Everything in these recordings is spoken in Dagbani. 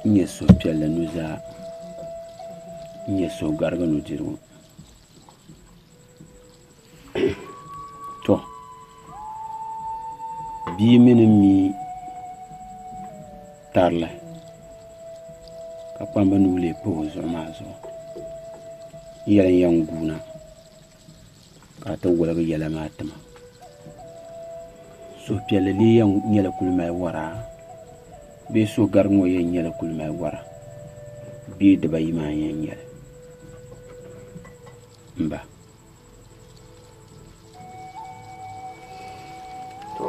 N nyɛ suhupiɛlli nuzaa, n nyɛ suhugarigu nudirigu. Tɔ! Bia mi ni mi tarili ka kpamba nuu lee pa o zuɣu maa zuɣu n yɛli n yɛn guuna ka a ti woligi yɛla maa ti ma. Suhupiɛlli lee yɛn nyɛla kuli mali wara bee suhugarigu ŋɔ yɛn nyɛla kuli mali wara bee dibayi maa n-yɛn nyɛli m ba. To,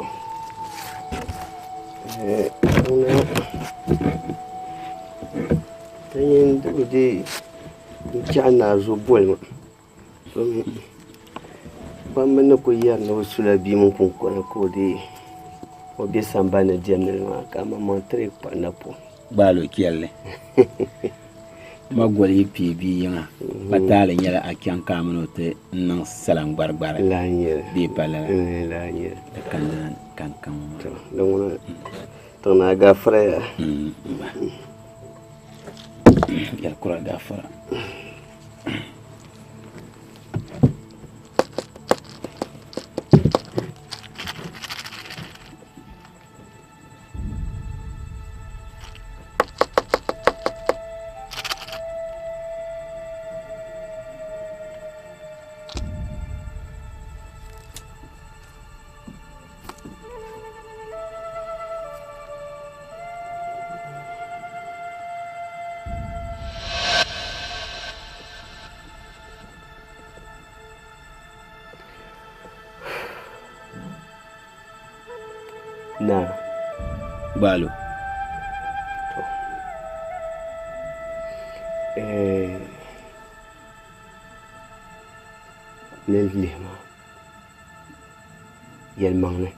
ti nyini di bi deei n-chaɣi naazuo boli ma. Domi kpamba ni kuli yɛri ni bɛ sula bia mini kunkɔna ka o deei o be sambani ni diɛmdi li maa ka amaŋmaŋ tiri kpuɣi napɔŋ. Gbaal o chɛlli. Ma goli yi pii bia yiŋa, pa taali nyɛla a chaŋ ka a mini o ti niŋ salam gbarigbari bee pa lala? Di kandina kankaŋ maa. To, di ŋuna tiŋ naa gaafara ya. Yɛlikura gaafara. Naa. Gbaalo. To. Eh, ni lihi maa yɛlimaŋli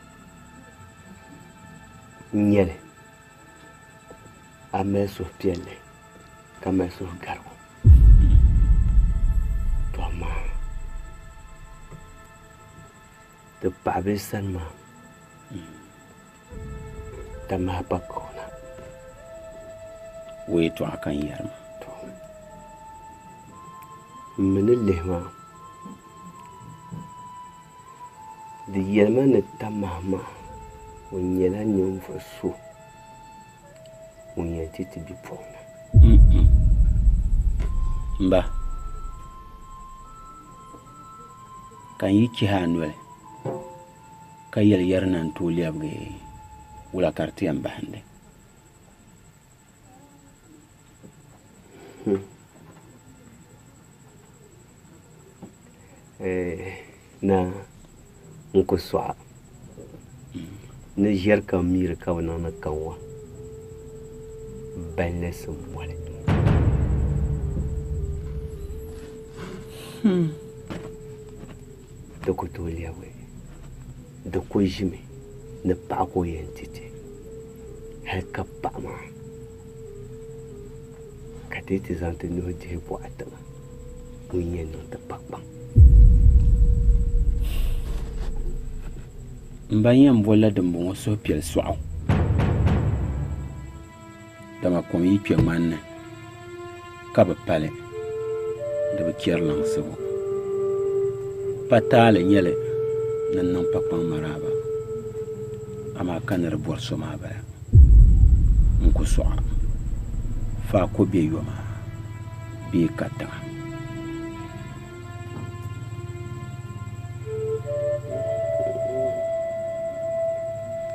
n-nyɛli a mali suhupiɛlli ka mali suhugarigu to amaa ti paɣibihi sani maa tamaha pa ka o na. O yɛtɔɣa ka n yɛri maa. To m mi ni lihi maa di yɛlima ni tamaha maa o nyɛla ninvuɣ so ŋun yɛn ti ti bipuɣiŋga. M ba, ka n yi chihi a noli ka yɛli yɛri na n-tooi lɛbigi wula ka di ti yɛn bahindi? Naa n ku sɔɣa ni ʒiɛri kam miiri ka bi niŋdi kanwa balli simmoli. Di ku tooi lɛbigi di ku ʒimi ni paɣa ka o yɛn ti ti hali ka paɣa maa ka ti yi ti zaŋ ti nuhi dihi bɔɣa tiŋa ŋun yɛn niŋ ti pa kpaŋ. M ba yɛn bolila dimbɔŋɔ suhupiɛl sɔɣu, dama kom yi kpe ŋmani ni ka bi pali, di bi chɛri laŋsibu. Pa taali n-nyɛ li ni n niŋ pakpaŋ maraaba, amaa ka ni di bɔri so maa bala. N ku sɔɣ a, faako be yoma bee katiŋa.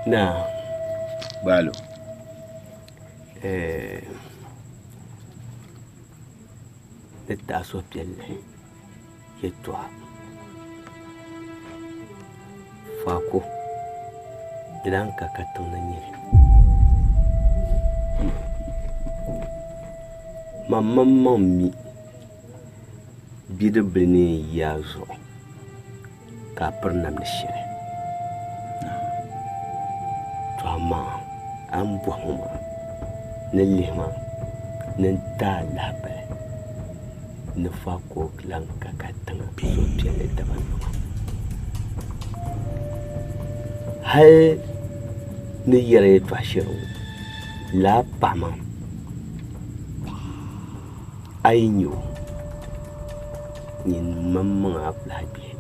Naa. Gbaalo. Eh, ni tahi suhupiɛlli yɛltɔɣa faako di lahi ka katiŋ na nyɛli man maŋmaŋ mi bidibbil ni yɛn yi a zuɣu ka a piri namdi shɛli to amaa a ni bɔhi ma maa ni lihi ma ni n ti a lahibali ni faako lan ka katiŋa suhupiɛlli daba nima hali ni yɛri yɛltɔɣa shɛli ŋɔ lala paɣa maa. A yi nya o, nyin maŋmaŋ a ku lahi gbihi,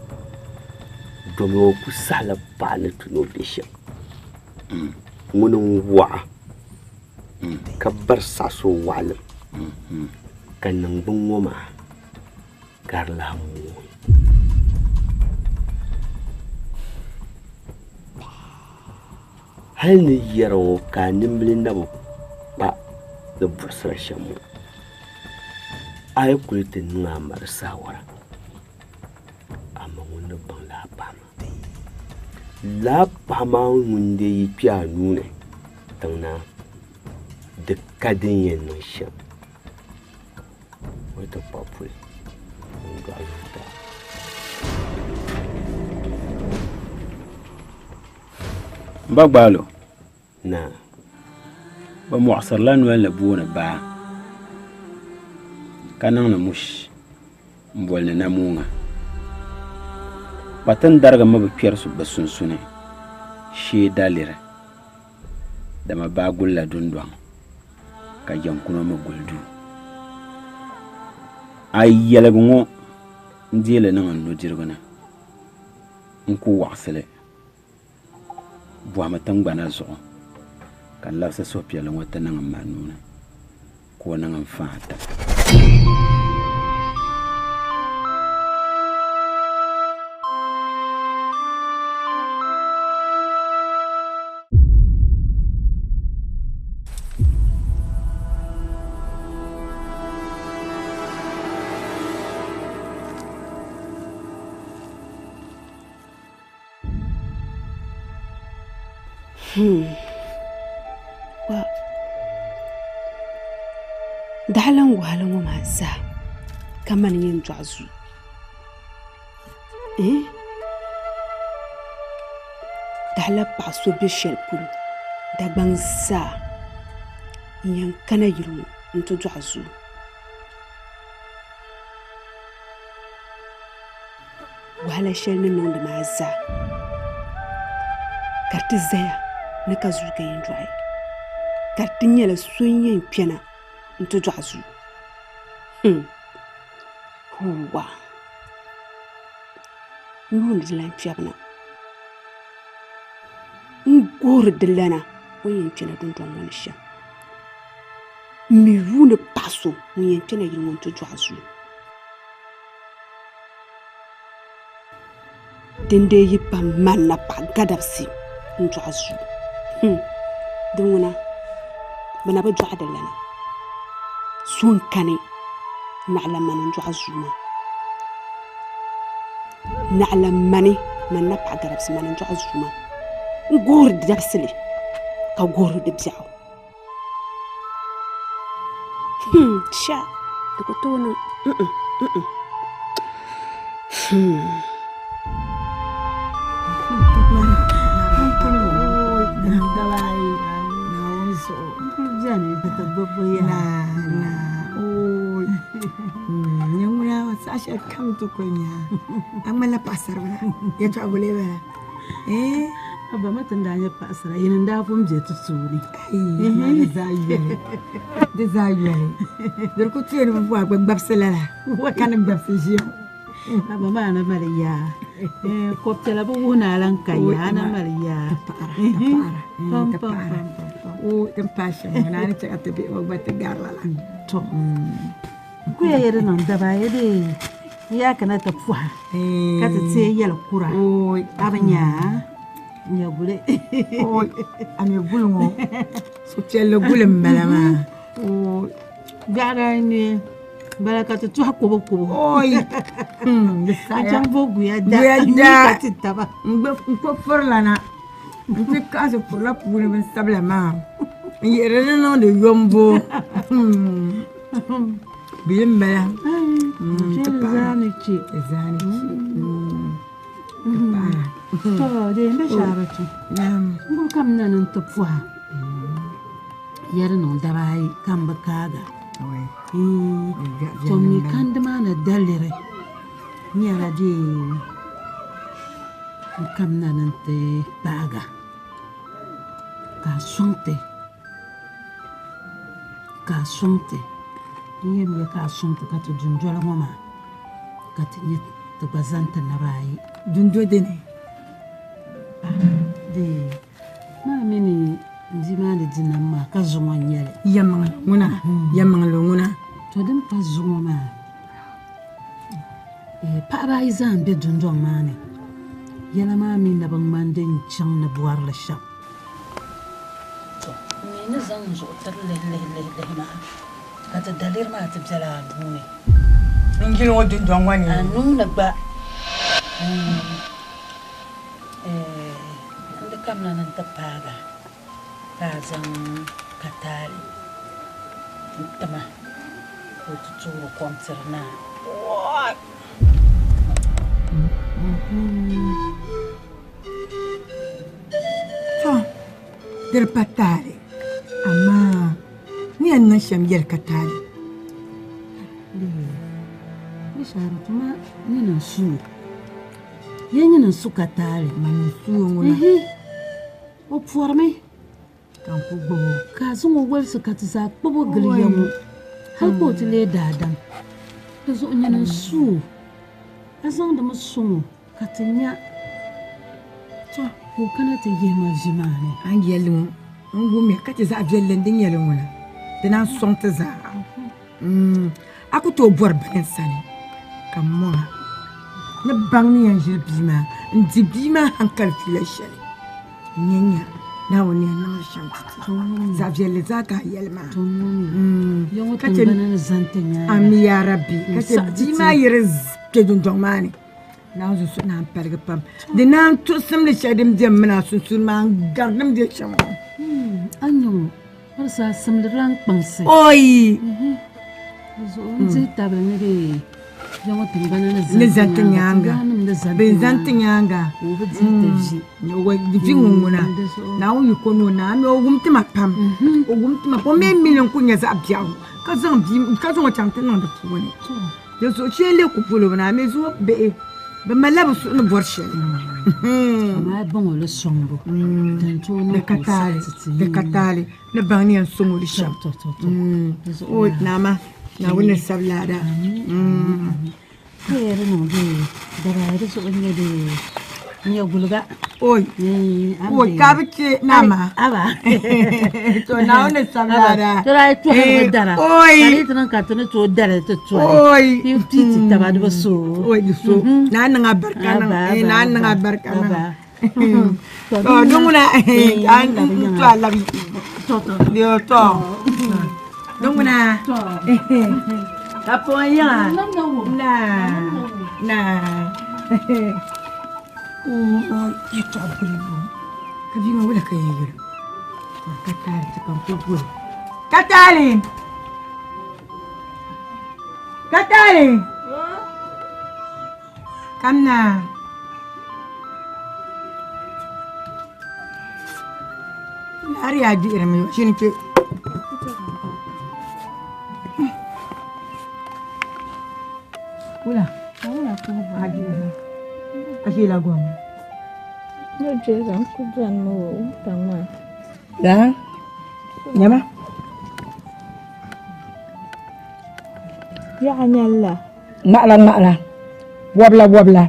domi o ku sahila paɣa ni tu ni o be shɛm. Ŋuni n-waɣa ka bari saɣisi o waɣilim, ka niŋgbuŋ ŋɔ maa ka di lahi mooi. Hali ni yɛri ŋɔ ka a nimbili na bi kpa ni buɣisira shɛm ŋɔ, a yi kuli ti niŋ a ma di saawara, amaa ŋun ni baŋ lala paɣa maa. Lala paɣa maa ŋun dee yi kpe a nuu ni tiŋ naa, di ka din yɛn niŋ shɛm. O yi ti kpuɣi puli n-dɔɣi yuŋ taa. M ba Gbaalo. Naa. Bɛ mɔɣisirila noli ni booni baa ka niŋdi mushi m-boli ni namooŋa. Kpatindarigi mi bi kpɛri bɛ sunsuni shee daliri. Dama baa gulila dundɔŋ, ka jɛŋkuno mi guli duu. A yi yɛligi ŋɔ n-deei li niŋ n nudirigu ni, n ku waɣisi li bɔhimi tiŋgbana zuɣu, ka n labisi suhupiɛlli ŋɔ ti niŋ m ma nuu ni, ka o niŋ n faai tim. Hmm. Wa. Daɣila n wahala ŋɔ maa zaa ka mani yɛn dɔɣi zuu. Eh? Daɣila paɣa so be shɛli polo Dagbaŋ zaa n yɛn kana yili ŋɔ nti dɔɣi zuu. Wahala shɛli ni niŋdi maa zaa ka di ti zaya ni ka zuu ka yɛn dɔɣi ka di ti nyɛla so n-yɛn kpɛna nti dɔɣi zuu. Hmm. Huuwa! N yuuni di lan kpɛbu na. N guhiri di lana o ni yɛn kpɛna dundɔŋ ŋɔ ni shɛm. M mi yuuni paɣ so ŋun yɛn kpɛna yili ŋɔ nti dɔɣi zuu. Din dee yi pa mani napaɣ gadabisi n-dɔɣi zuu, hmm, di ŋuna bɛ na bi dɔɣi di lana. So n-kani naɣila mani n-dɔɣi zuu maa. Naɣila mani, mani napaɣ gadabisi mani n-dɔɣi zuu maa. N guhiri di dabisili ka guhiri di biɛɣu. Hmm, sha, di ku tooi niŋ. Mm-mm, mm-mm. Hmm. Saha shɛli kam ti kuli nya a ŋmanila paɣasaribila yɛltɔɣa gulee bala. Eh? Abba ma ti ni daa nyɛ paɣasara yini n daa pun be ti tooni. Di zaa yoli. Di zaa yoli. Di ku tuya ni bɛ bɔhi gba gbabisi lala ka ni gbabisi ʒiya. Abba maa na mali yaa. Eh, kɔbitɛla bi wuhi ni a lan ka yaa, a na mali yaa. Ti paɣira, ti paɣira, ti paɣira. O, ti ni paai shɛm ŋɔ, naa ni chɛ ka ti bihi ŋɔ gba ti gari lala. Tɔ. Kuya yɛli niŋ daba ayi bee n yaa kana ti pɔha ka ti teei yɛli kura a bi nya n nya guli. A mi guli ŋɔ suhupiɛlli guli m bala maa. Biɛɣu daa ni bala ka ti tɔhi kubu kubu. N chaŋ bo guya da n ka ti taba. N kpuɣi furila na n ti kaɣisi furila puuni binsabila maa n yihiri li niŋdi yombo. Bili m-bala. Ti zaani kpe. Ti zaani kpe. Ti paɣira. To di yɛn be Shaaratu. N kuli kamina ni n ti pɔha yɛri niŋ daba ayi ka m bi kaaga. To mi kandi maa ni daliri nyɛla dee n kamina ni n ti kpaaga ka a sɔŋ ti. Ka a sɔŋ ti N yɛn mi ka a sɔŋ ti ka ti dundoli ŋɔ maa ka ti nya ti gba zani ti naba ayi. Dundo dini? Dee, maa mi ni n bia maa ni di nam maa ka zuŋɔ n-nyɛ li. Yɛlimaŋli ŋuna, yɛlimaŋli ŋuna. To din pa zuŋɔ maa, paɣaba ayi zaa m-be dundɔŋ maa ni. Yɛla maa mi na bi ŋmani din chaŋ ni bɔri li shɛm. To, m mi ni zaŋ n zuɣu tiri lihi lihi lihi lihi maa, ka ti daliri maa ti bela a nuu ni. N yili ŋɔ dundɔŋ ŋɔ ni. A nuu ni gba. N di kamina ni n ti paagi a, ka a zaŋ kataali n-ti ma ka o ti toori kom tiri naa. To, di di pa taali, amaa ni yɛn niŋ shɛm yɛli ka taali. Ni shɛhira tuma nyini n-su o. Ya nyini n-su ka taali. Mani n-su o ŋuna. O pɔrimi. Ka n ku gbubi o. Ka a zaŋ o wolisi ka ti zaa kpab o gili ya ŋɔ hal ka o ti leei daadam. Di zuɣu nyini n-su o. A zaŋdimi sɔŋ o ka ti nya To, ka o kana ti yihi ma vi maa ni. A ni yɛli ŋɔ, n wumya ka ti zaɣ viɛlli n-di nyɛli ŋuna, di naan sɔŋ ti zaa. A ku tooi bɔri bini n sani ka m mɔŋ a ni baŋ ni yɛn ʒili bia maa n-di bia maa haŋkali fiila shɛli n-nyɛ nya Naawuni ni yɛn niŋ li shɛm ti ti. Zaɣ viɛlli zaa ka a yɛli maa. Ka chɛ Ami yaa Rabbi, ka chɛ bia maa yi di kpe dundɔŋ maa ni, Naawuni zuɣu naan paligi pam. Di naan tuɣisimli shɛli din be m mini a sunsuuni maa n-gari din be shɛm ŋɔ. A ni nya ŋɔ, Marisa simdi lan kpaŋsi. Oi! Di zuɣu n dihi tabili ni bɛ ya ŋɔ tiŋgbana ni Ni zani ti nyaaŋa. Yaannim ni zani Bɛ zani ti nyaaŋa. Ka o bi dihi ti vi. Di vi ŋun ŋuna. Naawuni yiko ni o naa mi o wum ti ma pam. O wum ti ma pam. O mi mi ni n ku nya zaɣ biɛɣu ka zaŋ bia ka zaŋ o chaŋ ti niŋ di puuni. Di zuɣu shee lee ku polo bɛ ni a mi zuŋɔ bihi bɛ malila bɛ suhu ni bɔri shɛli. Amaa baŋ o li sɔŋbu din tooi niŋ ka o saɣi ti ti. Di ka taali ni baŋ ni yɛn sɔŋ o li shɛm. O Naama, Naawuni ni sabi laada. Ka ya di niŋ bee daba ayi di zuɣu n-nyɛ bee n-nyɛ guliga. Oi, oi, ka a bi chɛ Naama. Aba. To Naawuni ni sabi laada. Ti daa yi tɔhiri bi dara. Oi. Ka di yi ti niŋ ka ti ni tooi dali ti tɔhi. Oi. Ti pii ti taba di bi so. Oi, di so. Naa niŋ a barika niŋ. Naa niŋ a barika niŋ. Aba. To di ŋuna n to a labi. To to. Di ŋuna. Ka pɔŋ yiŋa. Na. Na. Yɛtɔɣa balibu ka bia maa wula ka yɛn yɛli ka taali ti ka n kuli boli ka taali ka taali kamina laɣari yaa dihirimi ʒini kpɛ wula a ʒila gom daa nyama Yaɣa nyɛlila ŋmaɣila ŋmaɣila wɔbila wɔbila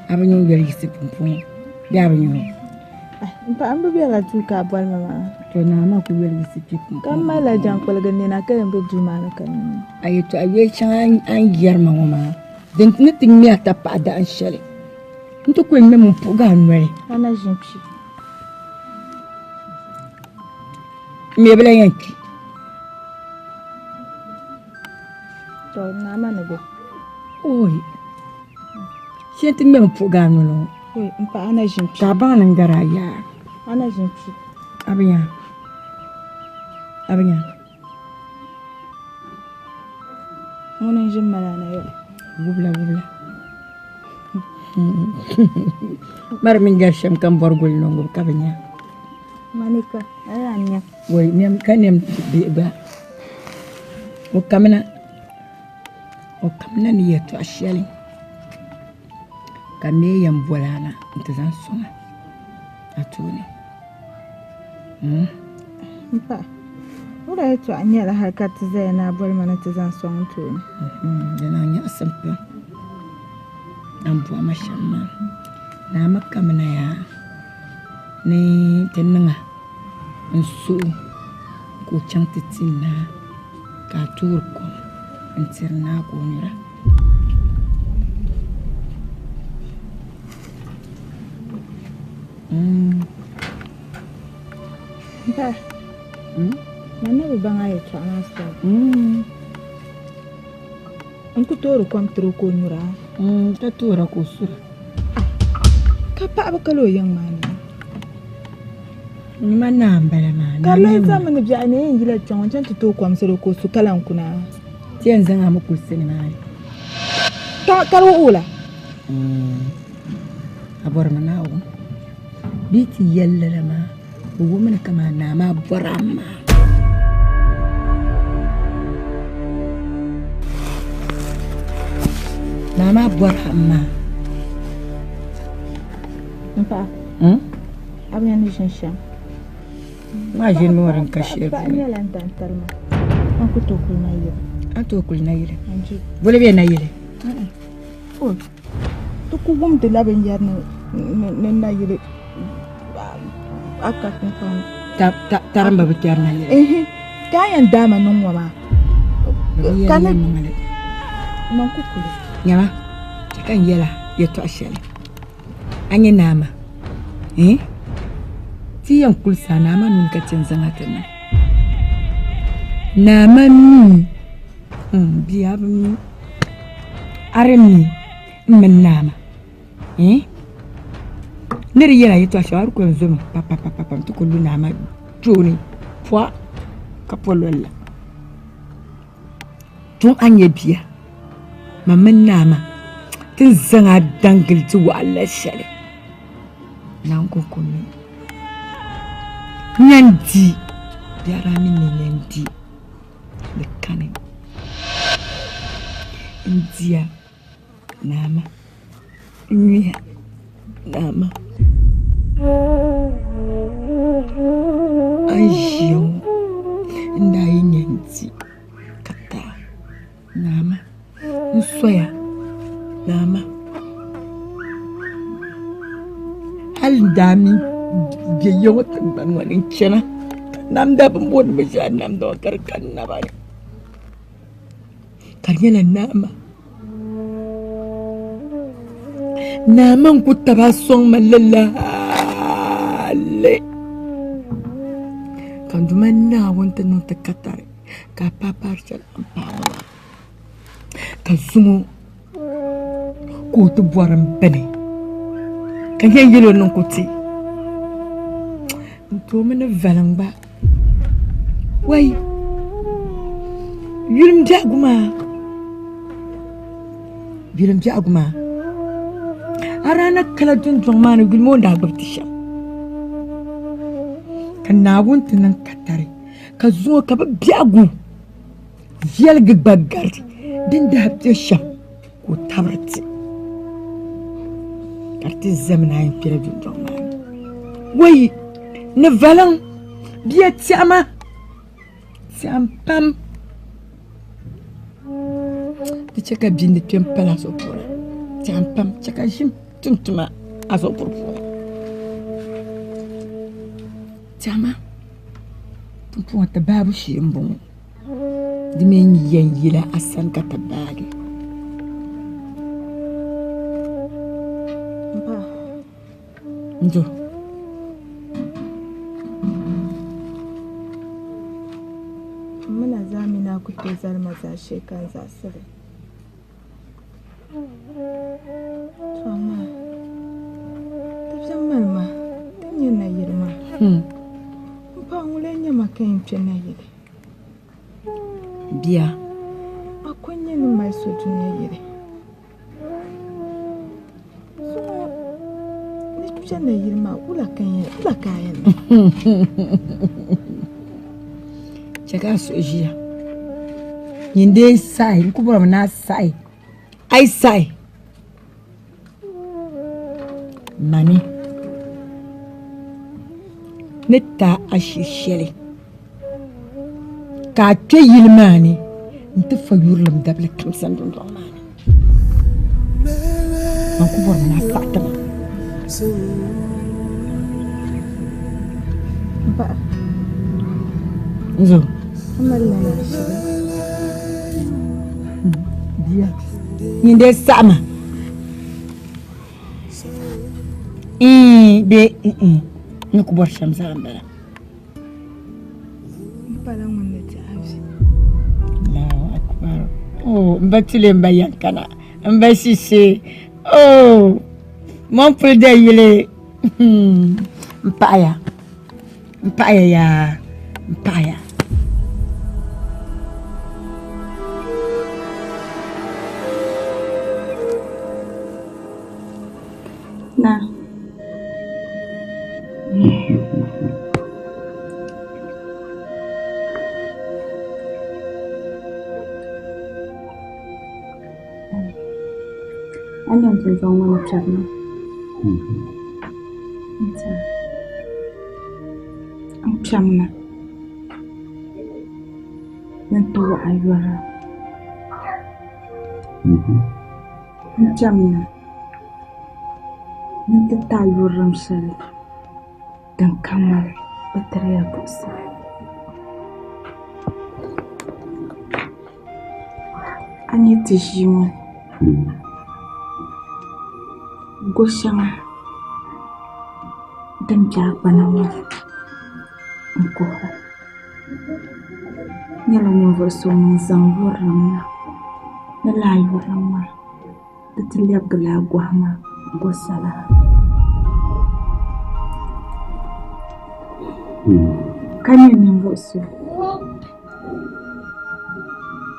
a bi nyɛ yɛli yiɣisi pumpɔŋɔ bee a bi nyɛ N paɣa n bi bela duu ka a boli ma maa. To naa maa ku yoli yiɣisi kpe pumpɔŋɔ. Ka m malila jaŋkpuligi nina ka yɛn be duu maa ni ka n nya. A yɛtɔɣa yoli shɛŋa a ni yɛri ma ŋɔ maa, din ni ti ŋme a tapaɣa dahin shɛli, n ti ku yɛn ŋmɛmi m-puhigi a noli. A na ʒin kpi. M mi bi lahi yɛn kpi. To naa maa ni bo. Oi! Shee n-ti ŋmɛmi puhigi a noli ŋɔ. Oi, m paɣa a na ʒin kpi. Ka a baŋ ni n gari a yaa. A na ʒin kpi. A bi nya. A bi nya. Ŋuni n-ʒi m-mali a na yɛli. Wubila wubila. Mari mini gari shɛm ka m bɔri guli niŋ ka bi nya. Manika, a yaa nɛm. Wai nɛm ka nɛm bihi gba. O kamina. O kamina ni yɛltɔɣa shɛli ka m mi yɛn boli a na nti zaŋ sɔŋ a a tooni. M paɣa, Wula yɛtɔɣa n-nyɛli hal ka ti zaya ni a boli ma ni ti zaŋ sɔŋ n tooni? Di niŋ nyaɣisim pam a ni bɔhi ma shɛm maa. Naa mi kamina yaa ni ti niŋ a n-suh o ka o chaŋ ti ti naa ka a toori kom n-tiri naa ka o nyura. Ba, man na bi baŋ a yɛtɔɣa maa soli. N ku toori kom tiri o ka o nyura? Ka toora ka o sura. Ka paɣaba kali o yiŋ maa ni? Nima naa m-bala maa. Ka di lahi zaŋmi ni biɛɣu ni yɛn yila kpe ŋɔ n-chaŋ ti tooi kom salo ka o su ka lan kuna. Ti yɛn zaŋ a mi kulisi nimaani. Ka di wuhi o la? A bɔrimi ni a wum bɛ yi ti yɛli lala maa, bɛ wummi ni kaman naa maa bɔri a maa. Naa maa bɔri a maa. M paɣa, a bi nya ni ʒini shɛm? Maa ʒini mi ŋɔ din ka shɛli Paɣa puuni. nyɛla n daŋ talima. A ku tooi kuli nayili. A tooi kuli nayili. Boli bɛ nayili. Ti ku wumdila binyɛri ni nayili a ka tiŋkpaŋ. Tarimba bi kpɛri nayili. Ehe, ka a yɛn daama niŋ ŋɔ maa. Bɛ bi Ka yɛli ni yɛlimaŋli. Man ku kuli. Nyama, chɛ ka n yɛla yɛtɔɣ shɛli. A nyɛ naa maa, eh? Ti yɛn kulisi a naa maa nuu ni ka ti yɛn zaŋ a ti niŋ. Naa maa mi, hmm, bia a bi mi. A di mi m mini naa maa, eh? Ni di yɛla yɛtɔɣ shɛli a di ku yɛn zomi papapapa nti ku lu naa maa tooni pɔh ka po lol la. Tun a nyɛ bia, man mini naa maa ti ni zaŋ a daŋ gili ti waɣila shɛli. Naawuni kɔŋko mi. N yɛn di, biɛri a mini ni yɛn di, di kani. N diya naa maa, n nyuya naa maa. A ni ʒiya ŋɔ n daa yi nya n-di ka taai naa maa n soya naa maa hali n daa mi bɛ ya ŋɔ tiŋgbani ŋɔ ni n-chana ka namda bɛ ni booni binshɛɣu namda ŋɔ ka di ka n naba ni ka di nyɛla naa maa naa maa n-ku taba sɔŋ ma lala hali ka n Duuma Naawuni ti niŋ ti katari ka a paai paari shɛli a ni paai ŋɔ maa ka zuŋɔ ka o ti bɔri m bini ka n yɛn yɛl o niŋ ka o ti n toomi ni valiŋ gba wai yulim biɛhigu maa yulim biɛhigu maa a daa na kala dundɔŋ maa ni yuli maa o ni daa gbubi ti shɛm ka Naawuni ti niŋ katari ka zuŋɔ ka bɛ biɛhigu viɛligi gba gari din daa be shɛm ka o tabiri ti ka di ti zami naan yi kpɛla dundɔŋ maa ni. Wai! Ni valiŋ bia tiɛhima tiɛhim pam di chɛ ka bia ni kpe m-pali a zuɣu puuni tiɛhim pam chɛ ka ʒim tum tuma a zuɣu puri puuni tiɛhima pumpɔŋɔ ti baabu shee m-bɔŋɔ. Di mi yɛn yila a sani ka ti baagi. Njo. M mi na zaa mi ni a ku tooi zali ma zaashee ka n zaɣisi li. To amaa di biɛŋ mali ma di nyɛ nayili maa. M paɣa ŋun lee nyɛ ma ka yɛn kpe nayili. Bia. A ko n-nyɛ ni mali so dunia yili. Zuŋɔ ni kpe nayili maa wula ka a yɛn niŋ? Chɛ ka a suhu ʒiya. Nyin dee saɣi, n ku bɔrimi ni a saɣi, a yi saɣi mani ni ti a ashili shɛli Ka a kpe yili maa ni nti fa yurilim dabili kam sani dundɔŋ maa ni. Man ku bɔrimi ni a saɣi ti ma. Nzo. Bia, nyin dee saɣi ma. Iin bee n-n, n ni ku bɔri shɛm zaa m-bala. M pala ŋun ni ti a vi. Allahu akbar. Oh, m ba tule m ba yankana, m ba shishe. Oh, mon puli da yili. M paɣaya, m paɣaya yaa, m paɣaya. Naa. A ni yɛn tinzɔŋ ŋɔ ni kpɛri na n kpɛmina ni n ti waɣa yɔra n kpɛmina ni n ti ti a yurilim shɛli din ka mali bɛ tiri ya buɣisi. A ni ti ʒii ŋɔ go shɛŋa din be a gbana ŋɔ ni n-kuhira nyɛla ninvuɣ so ŋun zaŋ yurilim na ni lala yurilim maa Di ti lɛbigila a gɔhi maa gɔsala. Ka nyɛ ninvuɣ so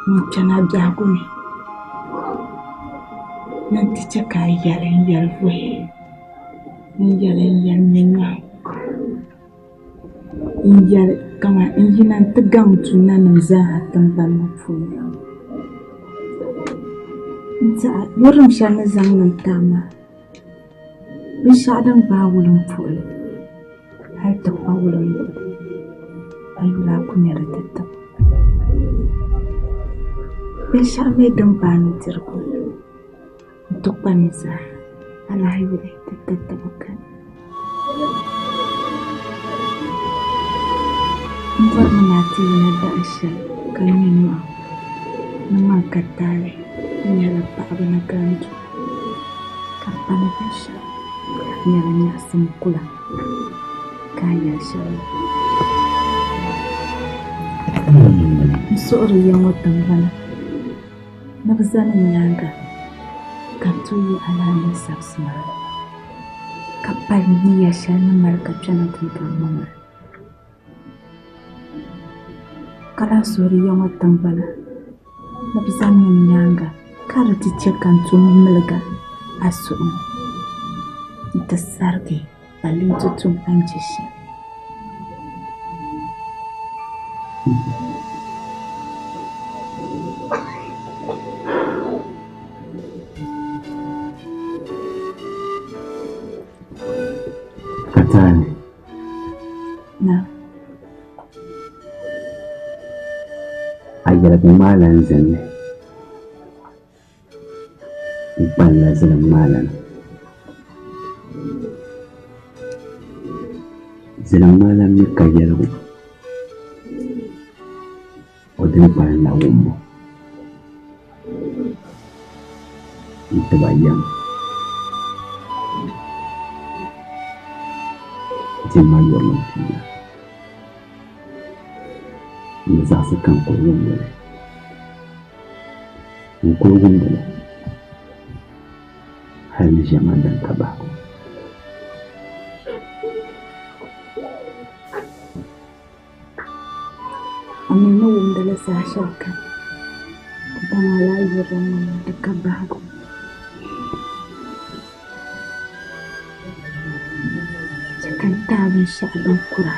ŋun kpɛna biɛhigu ni ni nti chɛ ka a yɛli n-yɛli vuhi n-yɛli n-yɛli ŋme nyɔhi. N yɛli kaman n yina nti gaŋ duunianim zaa tiŋgbani ŋɔ puuni. N tɛha yurilim shɛli ni zaŋ niŋ ti a maa, binshɛɣu din gbaai wulimpuhili hal ti kpa wulimluɣili, a yuli a ku nya di ti tibu. Binshɛɣu mi din gbaai nudirigu N ti kpa nuzaa, a lahi yuli ti tatabo kani. M bɔrimi ni a ti yina dahin shɛli ka ŋme nyɔɣu ni man ka taali n-nyɛla paɣiba ni gandu, ka di pa ni binshɛɣu ka di nyɛla nyaɣisim kula ka a yɛli shɛli la. N suhiri ya ŋɔ tiŋgbana. Ni bɛ zani n nyaaŋa ka n tooi yi alaha ninsabisi maa, ka pali nia shɛli ni mali ka kpɛna dundɔŋ ŋɔ maa. Ka lahi suhiri ya ŋɔ tiŋgbana ni bɛ zani n nyaaŋa ka di ti chɛ ka n tom miligi a suhu ni nti sarigi balle nti tum a ni je shɛli. Katani. Na. A yɛligu ŋmaala n zinli. N kpanila zilim ŋmaalana. Zilim ŋmaalana mi ka yɛligu, o dini kpalimla wumbu n-ti ba yɛm. Dimma yurilim pia, n bi zaɣisi ka n kuli wumdi li. N kul wumdi li hal ni ʒiɛmani din ka bahigu. A mi ni wumdi li saha shɛlikam, dama lala yurilim ŋɔ mi di ka bahigu. Chɛ ka n ti a binshɛɣu din kur a.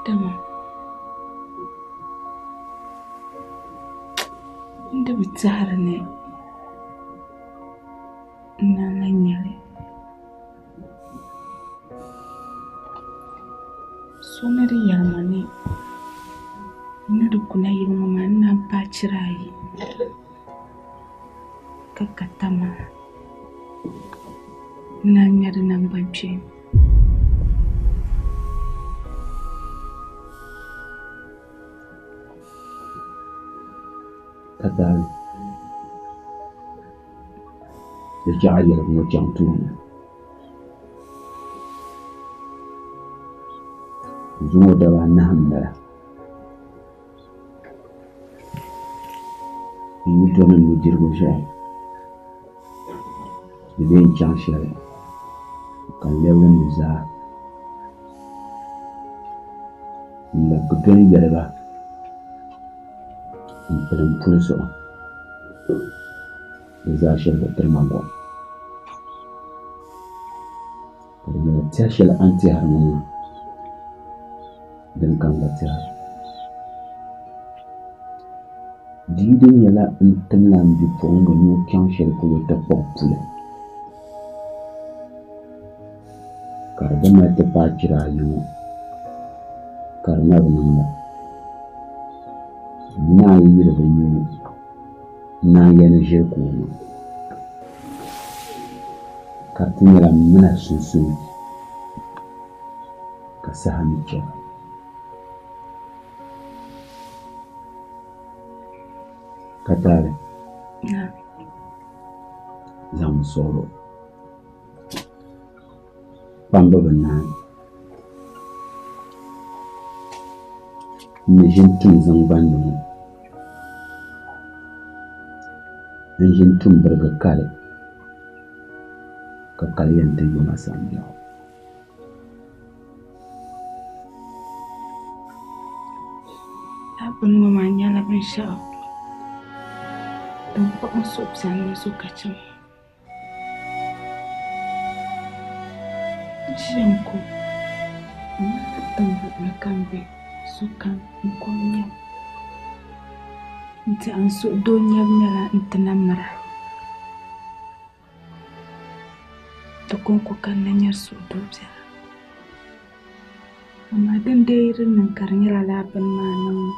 Dama n di bi tɛhiri ni n naan lahi nya li. So ni di yɛli ma ni n ni di kuna yiŋ ŋɔ maa n naan paai chira ayi ka ka tamaha n naan ŋmɛ di naŋgbankpeeni. Ka taali di chɛ a yɛligu ŋɔ chaŋ tooni. Zuŋɔ daba anahi m-bala. N yi dɔni n nudirigu zuɣu di bee n-chaŋ shɛli ka n lɛbigi n nuzaa n-labigi dɔni yɛli ba m-pili m puli zuɣu di zaa shɛli bi tiri ma gom. Ka di nyɛla tɛha shɛli a ni tɛhiri ŋɔ maa, dini ka n gba tɛhira. Di yi di nyɛla n timla m bipuɣiŋga ni o chaŋ shɛli polo ti kpuɣi puli, ka di gba mali ti paai chira ayi ŋɔ, ka di na bi niŋda, n naan yi di bi nya o, n naan yɛli ni ʒiri ka o niŋ. Ka di ti nyɛla m mini a sunsuuni, ka saha mi chana. Ka taali zaŋmi suɣilo kpamba bi naai n ni ʒini tum zaŋ gbandi ŋɔ n ʒini tum birigi kali ka kali yɛn ti yoma sambiɛɣu. Lala bini ŋɔ maa nyɛla binshɛɣu din kpuɣi n suhupiɛlli zuɣu ka chɛ ma. N ʒiya n-ko n ŋmanila tiŋ ka m be sokam n-ko n-nya o. N tɛha n suhudoo nyabu nyɛla n ti na mira. Di kɔŋko ka n na nyari suhudoo biɛla. Amaa din deei di niŋ ka di nyɛla lala bini maa niŋmi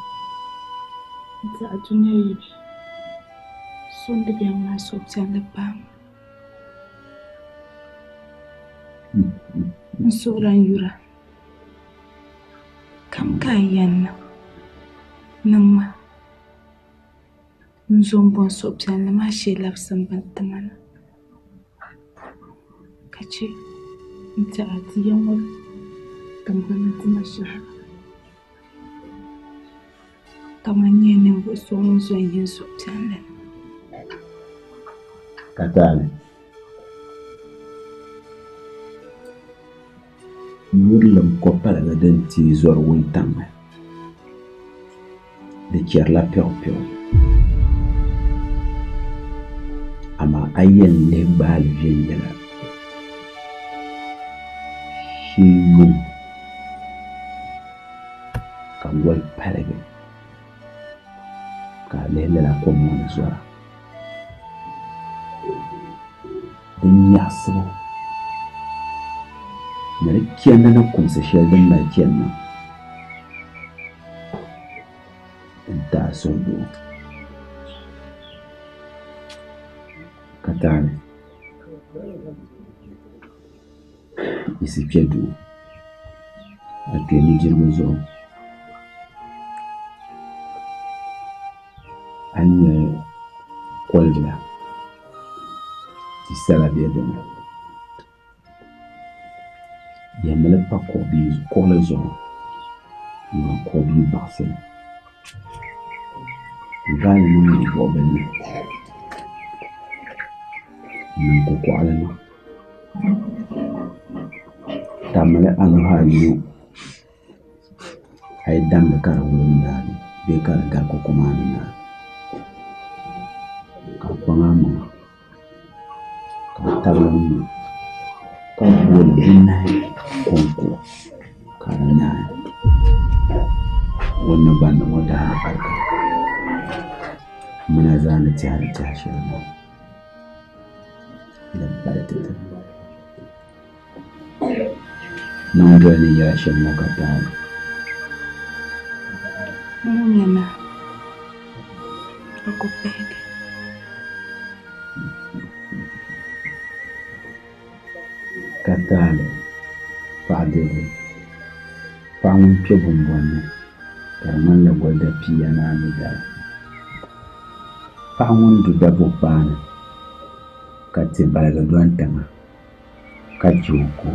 n-tɛha dunia yi be, so n-di bɛn ŋmani suhupiɛlli paai ma. N suhiri a n yura, kam ka a yɛn niŋ, niŋ ma. N zo m-bo n suhupiɛlli maa shee labisi m bini ti ma na, ka chɛ n-tɛhi a ti ya ŋɔ tiŋgbani ti ma shɛhira kaman nyɛ ninvuɣ so ŋun zo n-yi n suhupiɛlli ni. Ka taali yurilim kɔpaliga din teei zɔri wuntaŋ ni. Di chɛrila piɛɣupiɛɣu, amaa a yi yɛn lihi gbaai li viɛnyɛla shee yuŋ ka goli paligi ka a lihi lala kom ŋɔ ni zɔra. Di nyaɣisibu ni di chandi ni kumsi shɛli din mali chani maa. N-ti a suhudoo ka taali yiɣisi kpe duu a kpe nudirigu zuɣu a ni nya kolibila ti sala be dini. Yɛlimi li pa kuɣili zuɣu n-zaŋ kuɣ bia baɣisi li n-gaai li niŋ niŋ buɣibila ni n-niŋ kukɔɣili niŋ. Tammi li a nuhi ayi ŋɔ a yi damli ka di wuligi naai bee ka di gari koko maa ni naai ka a kpaŋ amaŋa. Ka a tabili n-ŋɔ ka booni bunahi kɔŋko ka di naai. Ŋun ni gbandi ŋɔ daalibarika m mini a zaa ni tɛhi ni tɛhi shɛli maa din pali ti ti niŋ doli ni yɛla shɛm ŋɔ ka taali. Ŋun naa, o ku pahigi. Ka taali, paɣ dɛde, paɣ ŋun kpe bumbɔn ni ka di ŋmanila goli dapia ni anu dali, paɣ ŋun du dabɔkpaani ka ti baligi dɔni tiŋa ka chɛ o ko,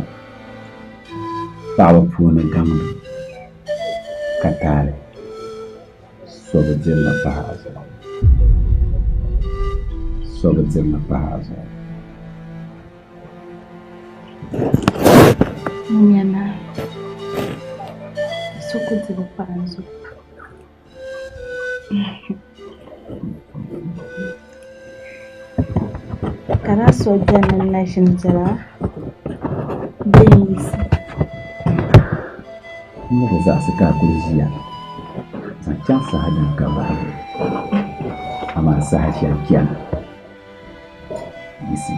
paɣiba puuni gaŋdu ka taali. So bi diri li pahi a zuɣu. So bi diri li pahi a zuɣu. Ŋunya naa, so ku di li pahi n zuɣu. Ka daa so beni ni na ʒini biɛla bee n-yiɣisi. N ni bi zaɣisi ka a kuli ʒiya zaŋ chaŋ saha din ka bahigu, amaa saha shɛli chana. Yiɣisi.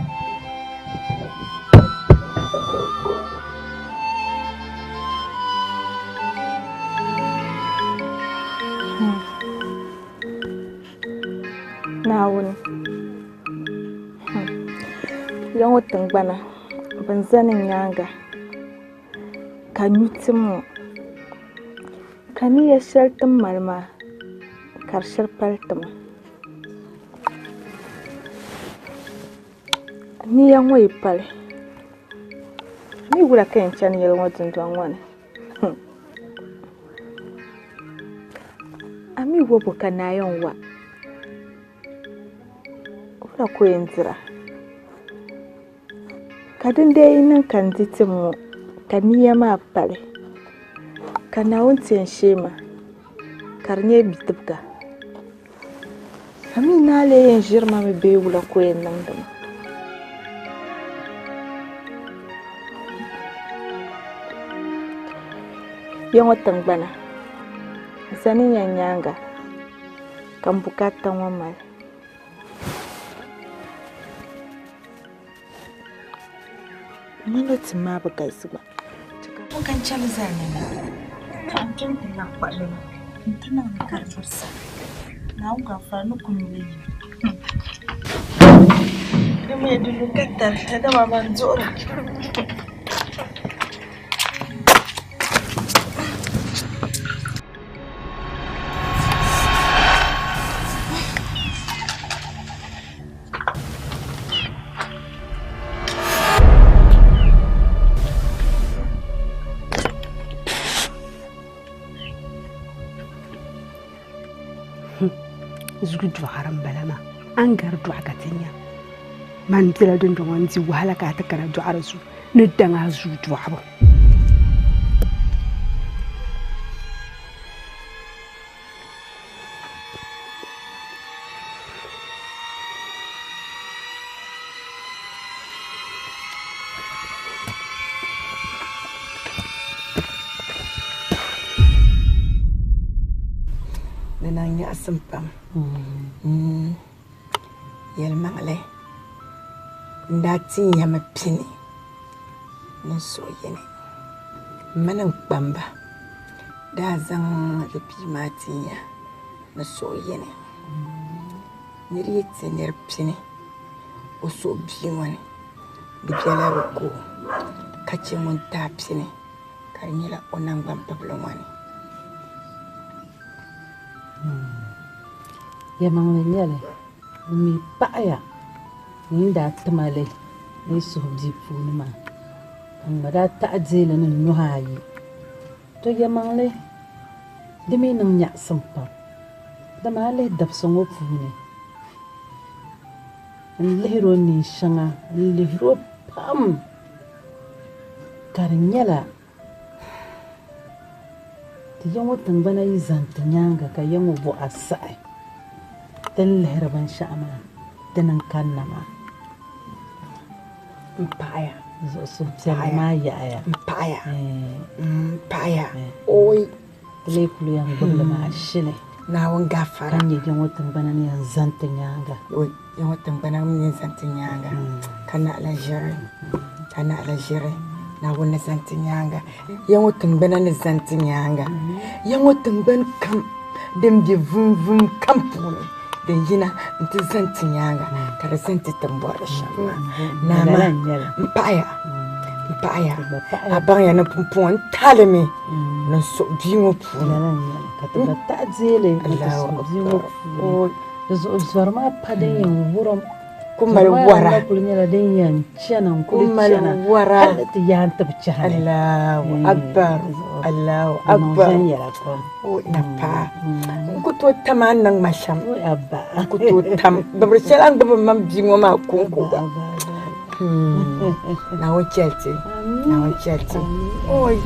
Naawuni, ya ŋɔ tiŋgbana bɛn zani n nyaaŋa ka nyu tim ŋɔ, ka niya shɛli ti ni mali maa ka di shiri pali ti ma. Niya ŋɔ yi pali, a mi wula ka yɛn chani yili ŋɔ dundɔŋ ŋɔ ni? A mi wabu ka naa yɛn wa, wula ka o yɛn dira? Ka din dee yi niŋ ka n di tim ŋɔ ka nia maa pali, ka Naawuni ti yɛn shee ma ka di nyɛ bidibiga, a mi naa lee yɛn ʒiri ma mi bee wula ka o yɛn niŋdi ma? Ya ŋɔ tiŋgbana, zani ya n nyaaŋa ka m bukaata ŋɔ mali. Ŋmanila tim maa bi galisi gba. Ŋɔ ka n chɛli zali ni na, ka n kpɛm ti naɣ kpaɣili li nti niŋ li ka di birisa. Naawuni gafara ni ku nyuli yi. Di mi di lu ka tari dama man duɣira. Zugu dɔɣiri m-bala maa. A ni gari dɔɣi ka ti nya. Man bela dundɔŋ n-di wahala ka a ti kana dɔɣiri zuu ni daŋ a zuu dɔɣibu. Di niŋ nyaɣisim pam. Yɛlimaŋli n daa ti ya mi pini ni suhu yini. M mini n kpamba daa zaŋ di bia maa ti ya ni suhu yini. Nir yi ti nir pini o suhu bia ŋɔ ni, di bela di ko ka chɛ ŋun ti a pini ka di nyɛla o naŋgbampibili ŋɔ ni. Yɛlimaŋli n-nyɛ li, n mi paɣiya ni yi ni daa ti ma li ni yi suhu bia puuni maa, ka n gba daa taɣi deei li ni n nuhi ayi. To yɛlimaŋli, di mi niŋ nyaɣisim pam, dama a lihi dabisi ŋɔ puuni, n lihir o neen shɛŋa, n lihir o pam ka di nyɛla Ti ya ŋɔ tiŋgbana yi zani ti nyaaŋa ka ya ŋɔ buɣa saɣi ti ni lihiri binshɛɣu maa, dini n-kanna maa. M paɣiya. Zuɣu suhupiɛlli maa yaɣiya. M paɣiya. M paɣiya. Ooi! Ti lee kuli yɛn gbubi li maa shini. Naawuni gaafara. Ka nyɛ ya ŋɔ tiŋgbana ni yɛn zani ti nyaaŋa. Oi, ya ŋɔ tiŋgbana ni yɛn zani ti nyaaŋa. Ka naɣila ʒiri, ka naɣila ʒiri. Naawuni ni zani ti nyaaŋa. Ya ŋɔ tiŋgbana ni zani ti nyaaŋa. Ya ŋɔ tiŋgbani kam din be vumvum kam puuni din yina nti zani ti nyaaŋa ka di zani ti ti ni bɔri li shɛm maa. Naa maa, m paɣiya, m paɣiya, a baŋya ni pumpɔŋɔ n taali mi ni n suhi bia ŋɔ puuni. Lala n-nyɛ li ka ti gba tahi deei li nti suhi bia ŋɔ puuni. Di zuɣu zɔri maa pa din yɛn wurim. Ku mali wara. Zɔri maa kuli nyɛla din yɛn chana n-kuli chana hal ni ti yaan ti bi chahi li. Allahu Akbar, Allahu Akbar. Di niŋ viɛnyɛla pam. O napaa. N ku tooi tam a ni niŋ ma shɛm. O abba. N ku tooi tam. Gbibiri shɛli a ni gbibi m bia ŋɔ maa kɔŋko gba. Naawuni chɛli ti. Naawuni chɛli ti. Oi.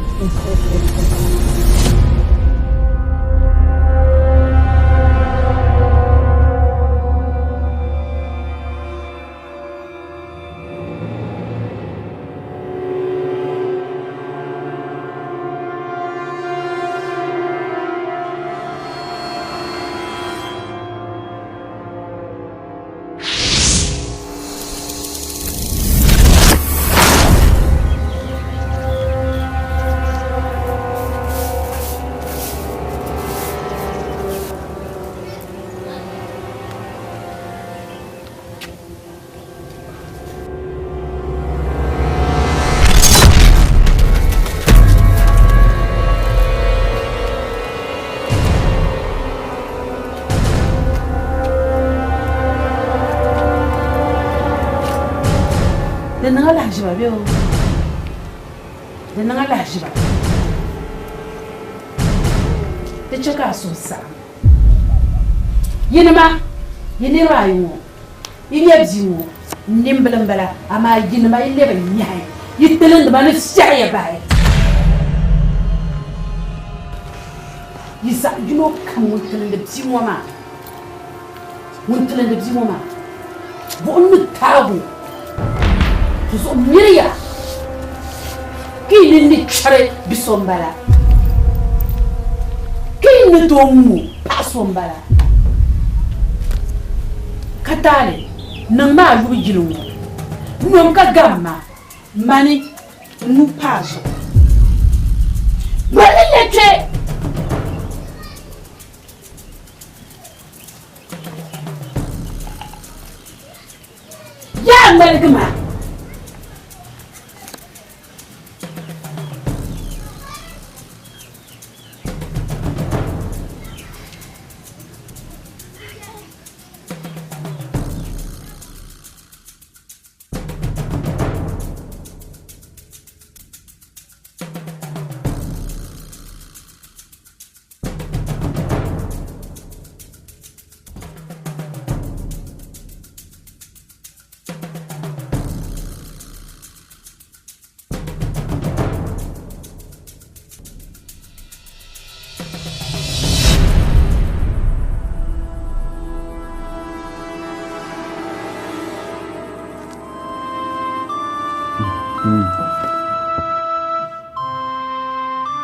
Di niŋ alahiziba bee o? Di niŋ alahiziba. Di chɛ ka a suhu saɣim. Yinima, yi niriba ayi ŋɔ, yi nya bia ŋɔ, n nimbila m-bala, amaa yinima yi lɛbi n-nyahi, yi tilindi ma ni fiɛhi ya bahi. Yi zaɣ yino kam ŋun tilindi bia ŋɔ maa, ŋun tilindi bia ŋɔ maa, buɣim ni taag o. Di zuɣu miriya ka yi nini ni kpɛri bi so m-bala, ka yi ni tooi ŋu paɣ so m-bala. Ka taali niŋ ma a yubu yili ŋɔ, nom ka gam ma, mani n nuu pa a zuɣu. Doli li kpe! Yaa ŋmaligi ma!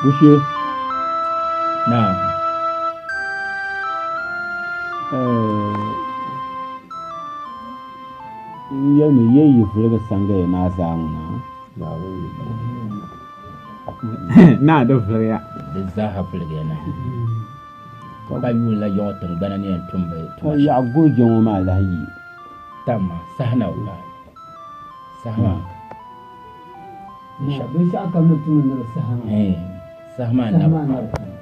Wushee. Naam. N yɛlimi yi yi vuligi sangaya maa zaa ŋuna. Naa di vuligiya. Di zaaha vuligiya na. Ka yuunila yiŋɔ tiŋgbana ni yɛn tum bɛ tuma Ka shɛm. yaɣa guhi jiŋɔ maa lahi yi. Tamma, saha na o paai. Saha maa. Binshɛɣu kam ni tumdi ni di saha maa. Ɛɛn, saha maa na bi paai.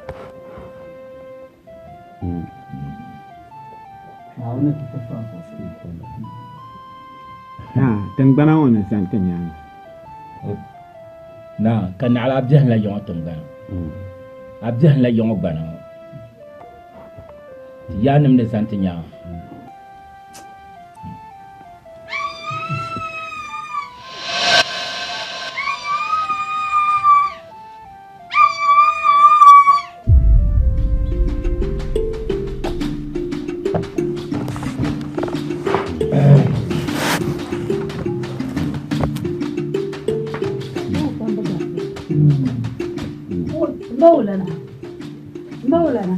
Naawuni ti ti faako. Naa, tiŋgbana ŋɔ ni zani ti nyaaŋa. Naa, ka naɣila a biɛhim la yiŋɔ tiŋgbana. A biɛhim la yiŋɔ gbana ŋɔ. Ti yaannim ni zani ti nyaaŋa. Mawulana,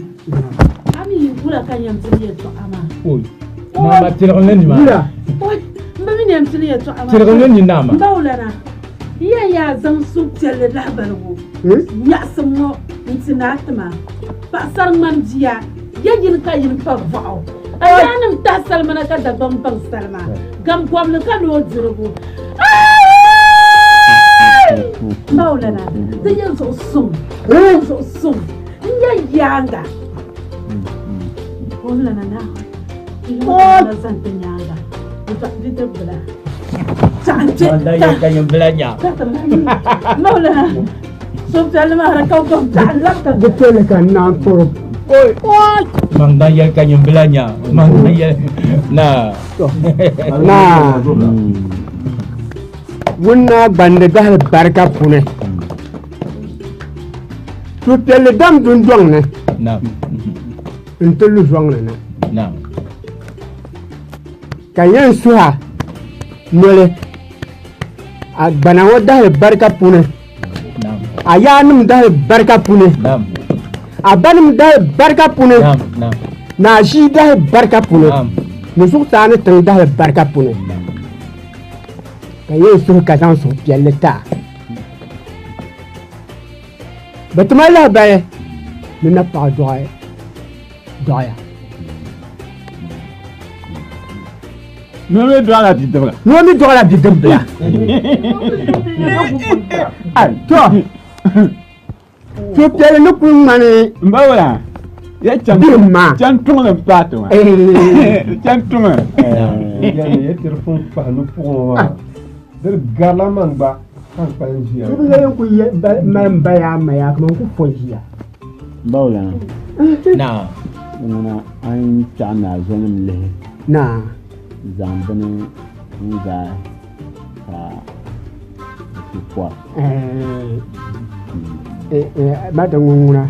a mi wula ka yɛn pili yɛltɔɣa maa? Oi, naama tiligi ni nima. Wula? Oi, m bi mi ni yɛn pili yɛltɔɣa maa. Tiligi ni ni naama. Mawulana, n yɛn yaa zaŋ suhupiɛlli lahibaligu nyaɣisim ŋɔ n-ti Naa Tima. Paɣisari ŋmani bia, ya yini ka yini pa bɔɣu. A yaannim tahi salima na ka Dagbaŋ baŋ salima. Gam gɔbili ka looi dirigu. Mawulana, di nyɛ zuɣu suŋ, di nyɛ zuɣu suŋ, n nyɛ yaaŋa. Mawulana naa, n zaŋ ti nyaaŋa, bidibila. Mawulana, suhupiɛlli maa di ka gom taɣi labita. Di piɛlli ka n naan kpɔrɔ. Maŋdan yɛli ka nyimbila nya, maŋdan yɛli naa. Naa, ŋun naa gbandi dahili barika puuni, suhupiɛlli dam dundɔŋ ni nti lu zɔŋ ni na, ka yɛn suhi a noli a gbana ŋɔ dahili barika puuni, a yaanim dahili barika puuni, a banim dahili barika puuni, ni a ʒii dahili barika puuni, ni zuɣusaa ni tiŋ dahili barika puuni, ka yɛn suhi ka zaŋ suhupiɛlli ti a. Bɛ ti ma lahibali ni napaɣa dɔɣi dɔɣiya. Noo mi dɔɣila bidibila. Noo mi dɔɣila bidibila. To, suhupiɛlli ni kuli ŋmani. N ba wula, ya chan bihim maa. Chan tuŋli n paati maa. Chan tuŋli. Ya tiri fun kpahi ni puɣi ŋɔ maa. Diri garila man gba ka n kpalim ʒiya. Ti bi yɛli n ku mali m ba yaa ma yaa kaman n ku fo ʒiya. N ba wula. Naa. Ŋuna a ni chaɣ naa zonim lihi. Naa. Zaŋ bini n-gaai ka di ti kɔri. Ma di ŋun ŋuna.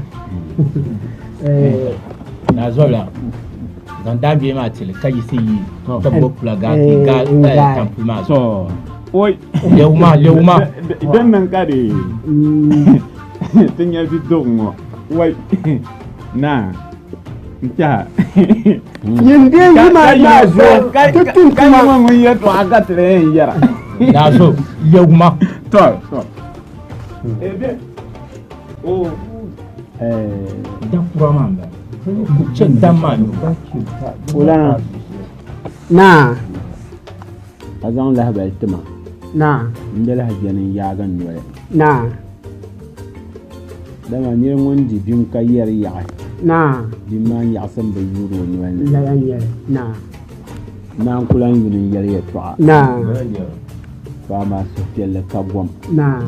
Naa zɔbila zaŋ daangbee maa tili ka yiɣisi yi ka gbubi pula gaa gaa tampuli maa zuɣu. Oi. Lɛbu maa lɛbu maa. Din niŋ ka di ti nya bidɔg ŋɔ wai naa n tɛha. Yin dee yi maa yaa zuɣu ti tum tuma. Ka yima ŋun yɛltɔɣa ka ti lee yɛn yɛra. Naa zo lɛbu maa. Tɔ tɔ. Da kura maa n bala. Chɛ dam maa nyu. Wulana. Naa. Ka zaŋ lahibali ti ma. Naa. N di lahi beni n-yaagi n noli. Naa. Dama nir ŋun di bim ka yɛri yaɣi. Naa. Bim maa nyaɣisim bi yuuri o noli ni. Lala n-nyɛ li. Naa. Naa n-ku lan yuli n-yɛli yɛtɔɣa. Naa. To amaa suhupiɛlli ka gom. Naa.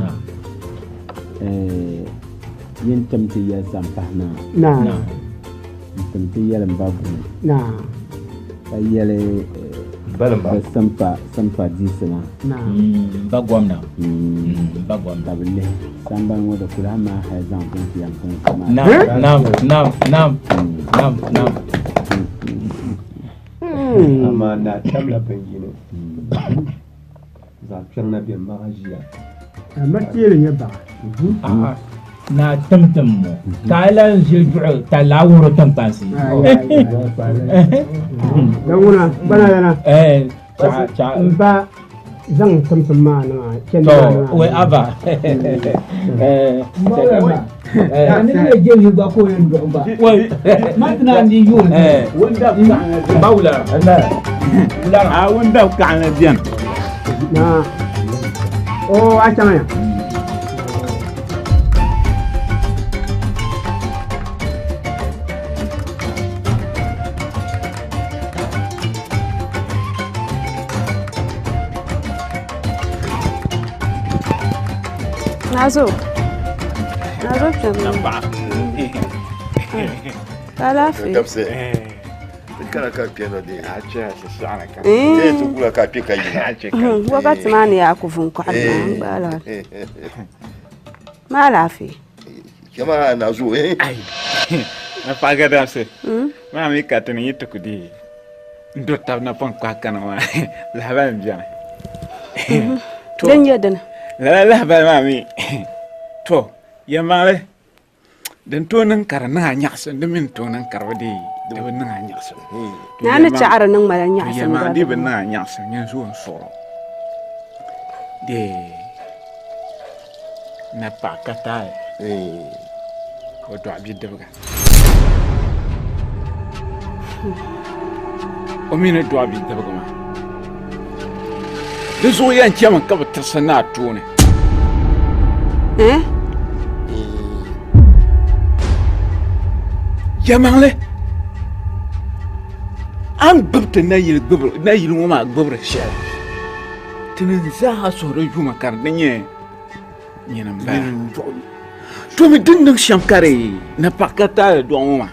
Yi ni tim ti yɛli sampahi naa. Naa. N-tim ti yɛli m ba Guni. Naa. Ka yɛli bɛ simpa simpa diisi maa. Naa. M ba Gomna. M ba Gomna. Ka bɛ lihi sambani ŋɔ di kuli amaa hali zaŋ ti n-ti yɛn pun maa. Naam, naam, naam, naam, naam, naam. Amaa naa tamla bin yini zaɣ kpiɔŋ na be m-baɣa ʒiya. A teeli nyɛ baɣa. A'a, naa timtim ŋɔ ka a lan ʒili duɣu ka laa wuhiri tiŋkpansi. Di ŋuna gbana lana. Eh, chaɣ, chaɣ. M ba zaŋ timsim maa niŋ a chɛndi To, maa niŋ a. wai aba. Eh, Ka ni yɛ jɛli gba ka o yɛn dɔɣi gba. Wai. Ma ti naan di yuun. Eh. Wundab kaɣili bɛni. Ba wula. Wula. A wundab kaɣili bɛni. Naa. O a chaŋ ya. Nazo. Nazo kpɛm. Ka alaafee. Dabisi. Kana ka kpɛ na di. Ti ti kula ka kpɛ ka yina. Wakati maa ni yaa ku vun kɔɣiri maa n gbaai la. Ma alaafee. Kɛma nazo eh. Ai. Na paɣa dabisi. Maa mi ka ti ni yi ti ku di n do tabi napɔŋ kpahi kana maa lahabali n biɛni. Din nyɛ dini. Lala lahabali maa mi to yɛlimaŋli Din tooi niŋ ka di niŋ a nyaɣisim, di mi ni tooi niŋ ka di bi dii di bi niŋ a nyaɣisim. Naa ni chaɣiri niŋ ma la nyaɣisim gba. Di bi niŋ a nyaɣisim, nyin zuɣu n suɣiri o. Dee napaɣa ka taali o dɔɣi bidibiga. O mi ni dɔɣi bidibiga maa, di zuɣu yɛn chɛmi ka bi tirisi naa tooni. Yɛlimaŋli, a ni gbubi ti nayili ŋɔ maa gbubiri shɛli, tinim zaa suhuri yuma ka di nyɛ nyini m-bala. To mi din niŋ shɛm ka di napaɣ ka taali dɔɣi ŋɔ maa,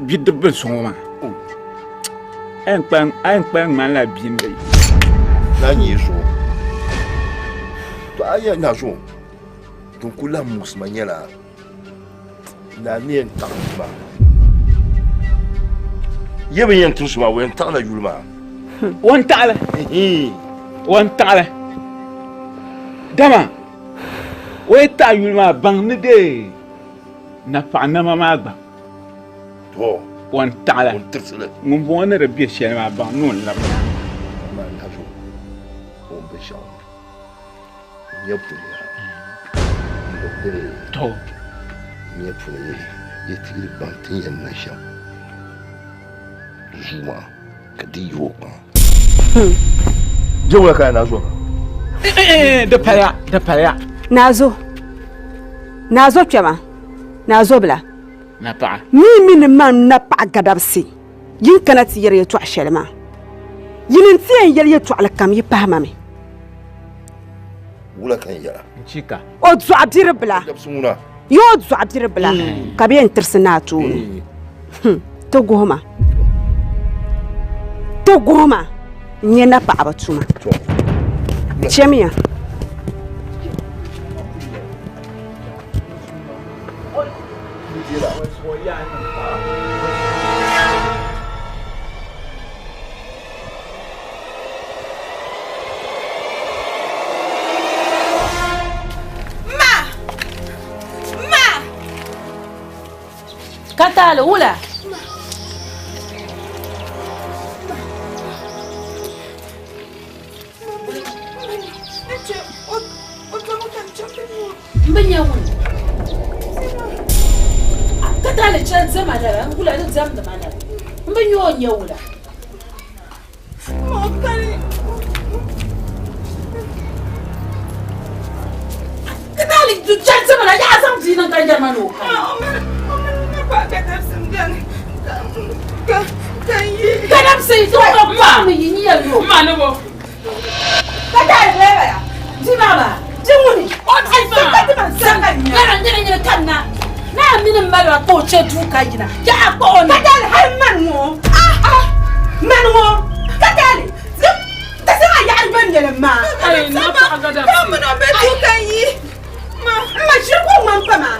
bidib so ŋɔ maa, a yɛn kpalim ŋmanila bia m-be. Naa nyɛ zuɣu. To a yɛn na zuɣu din ku lahi muɣisi ma nyɛla naa ni yɛn taɣi yuli maa. Yɛ bi yɛn tirisi maa, o yɛn taɣila yuli maa. O ni taɣili. O ni taɣili. Dama o yi taɣi yuli maa baŋ ni dee napaɣ nama maa gba o ni taɣili. Ŋun bɔŋɔ ni di be shɛli maa baŋ ni o ni labi na. Nya puni ya. To. Nya puni ya ti yi baŋ ti yɛn niŋ shɛm zuu maa ka di yi o kpaŋa. Jɛwula ka ya naazo na. Di paya, di paya. Naazo, naazo kpɛma, naazo bila. Napaɣa. Mi mi ni man napaɣa gadabsi. Yi ni kana ti yɛri yɛtɔɣ shɛli maa, yi ni ti yɛn yɛli yɛtɔɣili kam yi pahi ma mi. Wula ka n yɛra? N-chika. O dɔɣi bidibila. Dabisi ŋuna. Yi o dɔɣi bidibila ka bɛ yɛn tirisi naa tooni. Ti guhi ma. Ti guhi ma n-nyɛ napaɣiba tuma. Chamiya. Ma! Ma! Ka taali wula? M bi nya ŋuni ka taali chɛ diɛma lala n gula di diɛmdi ma lala m bi nya o nya wula. Ka taali chɛ diɛma la yaɣa zaŋ bia niŋ ka yɛri ma ni o kani. Gadabsi mi yi ni yɛli o. Ka taali bee bala? Di maa ba. Di ŋuni? O di maa. Nyɛla nyɛla nyɛla ka na. Naa mini m mali ba ka o chɛ duu ka yina. Yaha kpuɣi o ni. Ka taali hali mani ŋɔ. Ah ah mani ŋɔ. Ka taali ti zaŋ a yaɣari ban nyɛli maa. Ayi na paɣa gadabsi. Ka mini o be duu ka yi. Ma ʒiri ka o ŋmani pa maa.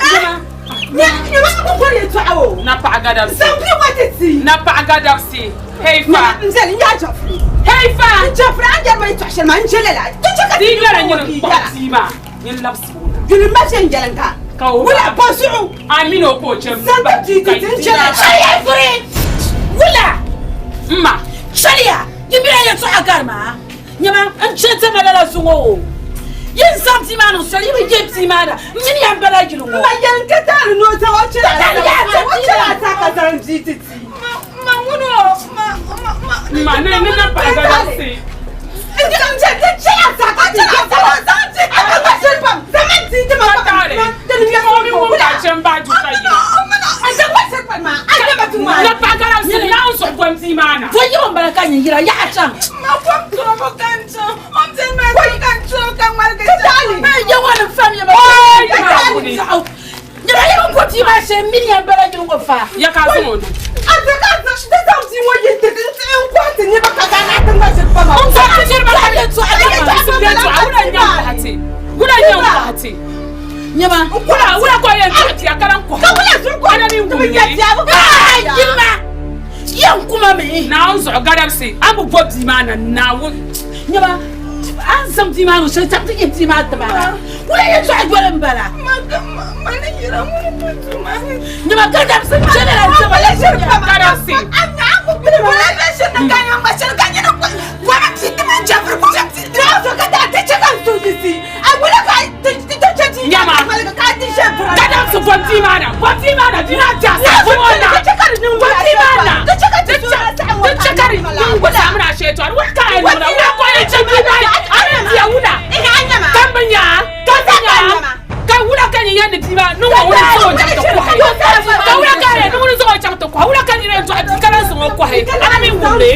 Nyɛma ka bɔri yɛltɔɣa o. Na paɣa gadabsi. Zaŋ bia ŋɔ ti ti. Na paɣa gadabsi. Hey fa. N zali n yaa Jɔfri. Hey fa. N Jɔfri a ni yɛri ma yɛltɔɣa shɛli maa n je lala. Ti chɛ ka ti nyɛla nyini n kpuɣi tia maa nyin labisi o na. Yuli ma viɛnyɛliŋga. Ka o Wula bɔ zuɣu. A mini o ka o chɛ Zaŋ ti bia ti ti n je lala. Chɛliya furi. Wula. M ma. Chɛliya. Yi mila yɛltɔɣa gari maa. Nyama n chɛ ti ma lala zuŋɔ o. Yi ni zaŋ bia maa niŋ soli, yi bi ye bia maa na. M mini ya m-bala yili ŋɔ. M ma yɛli n-ka taali ni o zaŋ o chɛla o chɛla ata ka zaŋ bia ti ti. Ma ŋuni o ma ma ma. Ma ni ni na paɣa gadabsi. N zaŋ chɛ ti chɛla ata ka ti zaŋ o zaŋ ti a ka gba shɛli pam zaŋ ma ti ti ma pa taali. O mi ŋun ka chɛ m-bahi du ka yina. N zaŋ gba shɛli pam maa a nyɛ ma ti ŋmaa. Na paɣa gadabsi Naawuni zuɣu bom bia maa na. Bɔ yibu m-bala ka nyin yira yaɣa chaŋ. Ma kom toobu ka n chaŋ, o ni beni maa zuɣu ka n chaŋ ka ŋmaligi chaŋ. Yawa ni fam ya ma biɛɣu. Nyɛla yi bi bo bia maa shee m mini ya m-bala yili ŋɔ fa. Ya ka a zaŋ o niŋ. A ti ka n zaŋ bia ŋɔ yi ti n kɔhi ti niriba ka gaa ni a ti ŋma ʒiri pa ma. N kɔhi ti niriba ka yɛltɔɣa yɛltɔɣa wula n-nyɛ n kɔhi ti? Wula n-nyɛ n kɔhi ti? Nyɛma. Wula wula ka o yɛn tɔɣi bia ka lan kɔhi. Ka wula zuɣu ka o ti bi nya bia bi ka. Yilima. Yɛn kuma mi. Naawuni zuɣu gadabsi a bi bo bia maa na Naawuni. Nyɛma a ni zaŋ bia maa niŋ shɛli chaŋ ti yihi bia maa ti ma na. Wula yɛltɔɣa yoli m-bala. Nyama ka dabisi chɛli la n-taba la ka dabisi. Nyama ka dabisi bom tia maa na bom tia maa na bia maa ti a saɣi bom o na bom tia maa na di chɛ ka di niŋ samina shɛtɔri wula ka a yɛn niŋda wula ka o yɛn chɛ bia maa a ni diya wula ka n bi nya ka n bi nya ka wula ka nyɛ yɛn ni bia maa niŋ o ŋuni zaŋ o chaŋ ti kɔhi ka wula ka yɛn niŋ ŋuni zaŋ o chaŋ ti kɔhi wula ka nyɛ yɛn dɔɣi bia ka lahi zaŋ o kɔhi a na mi wumli.